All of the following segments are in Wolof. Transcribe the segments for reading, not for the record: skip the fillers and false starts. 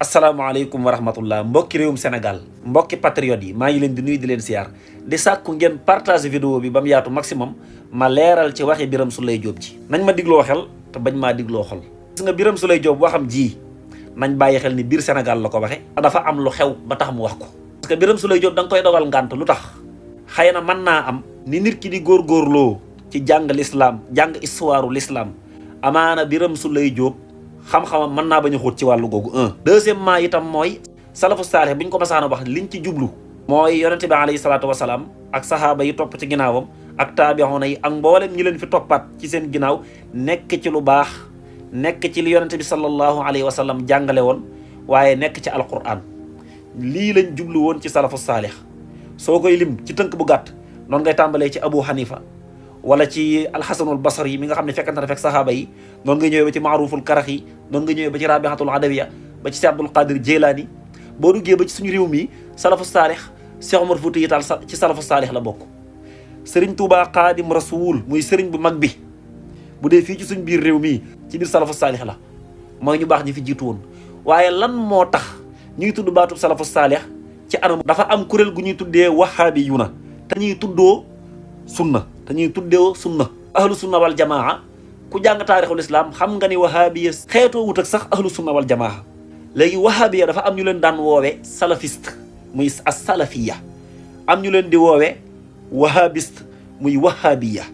asalaamaaleykum wa rahmatullah mbokki réewum Sénégal mbokki patriotes yi maa ngi leen di nuyu di leen siyaar di sàkku ngeen partage vidéo bi ba mu yaatu maximum ma leeral ci waxi Birame Souleye Diop ji nañ ma digloo xel te bañ maa digloo xol. gis nga Birame Souleye Diop waxam ji nañ bàyyi xel ni biir Sénégal la ko waxe dafa am lu xew ba tax mu wax ko. parce que Birame Souleye Diop da nga koy dogal ngànt lu tax xëy na mën naa am ni nit ki di góorgóorloo ci jàng l'islam jàng histoire l'islam amaana Birame Souleye Diop xam-xamam mën naa bañ a xóot ci wàllu googu deuxièmement itam mooy salafu saalih bu ñu ko masaana wax liñ ci jublu mooy yonente bi alayhi salaatu wasalaam ak sahaaba yi topp ci ginnaawam ak taabi'una yi ak mboolem ñi leen fi toppaat ci seen ginnaaw nekk ci lu baax nekk ci li yonente bi sallallahu alayhi wa sallam jàngale woon waaye nekk ci alquran lii lañ jublu woon ci salafu saalih soo koy lim ci tënk bu gàtt noonu ngay tàmbalee ci Abu Hanifa wala ci alxasanul basri yi mi nga xam ne fekkante na fekk sahaaba yi noonu nga ñëwee ba ci maaruful karax yi noonu nga ñëwee ba ci rabihatul adawiya ba ci si abdul qadir jeylaani boo duggee ba ci suñu réew mi salafu saalix Cheikh Omar Fouti yi taal ci salafu saalix la bokk. Serigne Touba Xaadim Rasul muy Serigne bu mag bi bu dee fii ci suñ biir réew mii ci biir salafu saalix la mooy ñu baax ñi fi jiitu woon. waaye lan moo tax ñuy tudd baatub salafu saalix ci anam dafa am kuréel gu ñuy tuddee wahaabi yu na te ñuy tuddoo sunna te ñuy tuddee sunna ahlu sunna wal jamaa ku jàng taarixul islam xam nga ni wahabiya xeetoo wut ak sax ahlu sunna wal jamaa léegi wahabiya dafa am ñu leen daan woowe salafiste muy as salafiya am ñu leen di woowe wahabiste muy wahabiya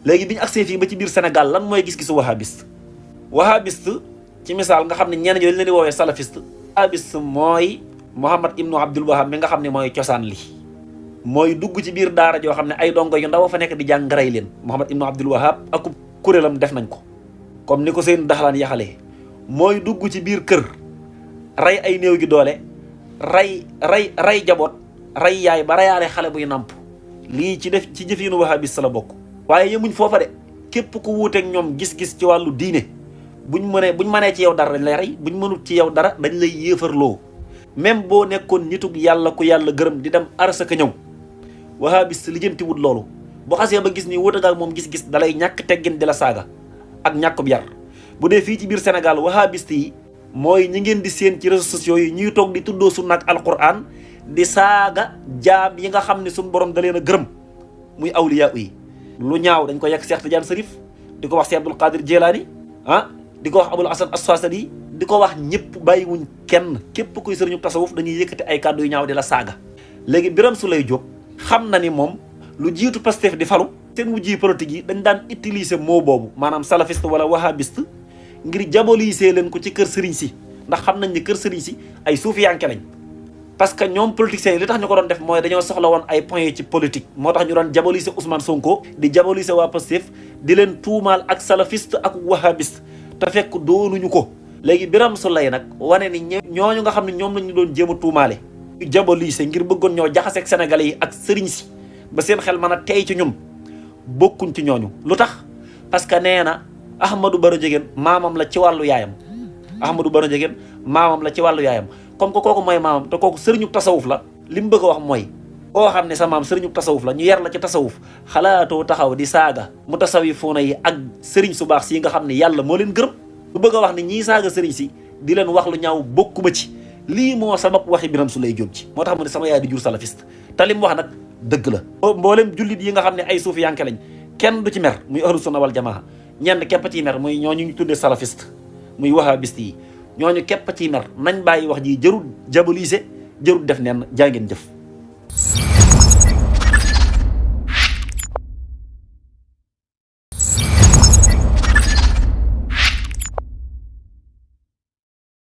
léegi bi ñu agsee fii ba ci biir Sénégal lan mooy gis-gisu wahabiste ci misaal nga xam ne ñenn ñi leen di woowee salafiste wahabiste mooy Muhammad ibnu Abdul Wahab mi nga xam ne mooy cosaan li mooy dugg ci biir daara joo xam ne ay dongo yu ndaw fa nekk di jàng rey leen Muhammad ibnu Abdul Wahab ak kuréelam def nañ ko comme ni ko seen daxalaan yaxalee mooy dugg ci biir kër rey ay néew gi doole rey jaboot rey yaay ba reyaale xale buy nàmp lii ci jëfiinu wahabis la bokk. waaye yemuñ foofa de képp ku wuuteeg ñoom gis-gis ci wàllu diine buñ mënee ci yow dara dañ lay rey buñ mënut ci yow dara dañ lay yéefarloo même boo nekkoon nitug yàlla ku yàlla gërëm di dem arsa ka ñëw wahabis lijjanti wut loolu bu xasee ba gis ni wuute ak moom gis-gis dalay ñàkk teggin di la saaga ak ñàkkub yar. bu dee fii ci biir Sénégal wahabiste yi mooy ñi ngeen di seen ci réseaux sociaux yi ñuy toog di tuddoo sunna ak alquran di saaga jaam yi nga xam ne suñu borom da leen a gërëm muy awliya yi lu ñaaw dañ ko yegg Cheikh Tidiane Sarif di ko wax si Abdul Qadir Jeylaani di ko wax Abul Hasan As-Saasali di ko wax ñëpp bàyyiwuñ kenn képp kuy sëriñu tasawuf dañuy yëkkati ay kàddu yu ñaaw di la saaga. léegi Birame Souleye Diop xam na ni moom lu jiitu Pastef di falu seen wujji politique yi dañ daan utiliser mot boobu maanaam salafiste wala wahabiste ngir diaboliser leen ko ci kër sëriñ si ndax xam nañ ni kër sëriñ si ay suufiyanke lañ. parce que ñoom politiciens yi li tax ñu ko doon def mooy dañoo soxla woon ay points ci politique moo tax ñu doon diaboliser Ousmane Sonko di diaboliser waa Pastef di leen tuumaal ak salafiste ak wahabiste te fekk doonuñu ko. léegi Birame Souleye nag wane ni ñooñu nga xam ne ñoom lañu doon jéem a tuumaale ñu diaboliser ngir bëggoon ñoo jaxaseeg sénégalais yi ak sëriñ si ba seen xel mën a tey ci ñun bokkuñ ci ñooñu. lu tax parce que nee na Ahmadou Baro Ndiéguène maamam la ci wàllu yaayam Ahmadou Baro Ndiéguène maamam la ci wàllu yaayam comme que kooku mooy maamam te kooku sëriñu tasawuf la li mu bëgg a wax mooy koo xam ne sa maam sëriñu tasawuf la ñu yar la ci tasawuf xalaatoo taxaw di saaga mu tasawifuuna yi ak sëriñ su baax si nga xam ne yàlla moo leen gërëm. lu bëgg a wax ni ñii saaga sëriñ si di leen wax lu ñaaw bokkuma ci lii moo sabab waxi Birame Souleye Diop ci moo tax mu ne sama yaay di jur salafiste te li mu wax nag dëgg la. mboolem jullit yi nga xam ne ay suufi yanke lañ kenn du ci mer muy ahlu sunna wal jamaa ñenn képp ci mer muy ñooñu ñu tuddee salafiste muy wahabiste yi ñooñu képp ci mer nañ bàyyi wax ji jërul diaboliser jërul def neen jaa ngeen jëf.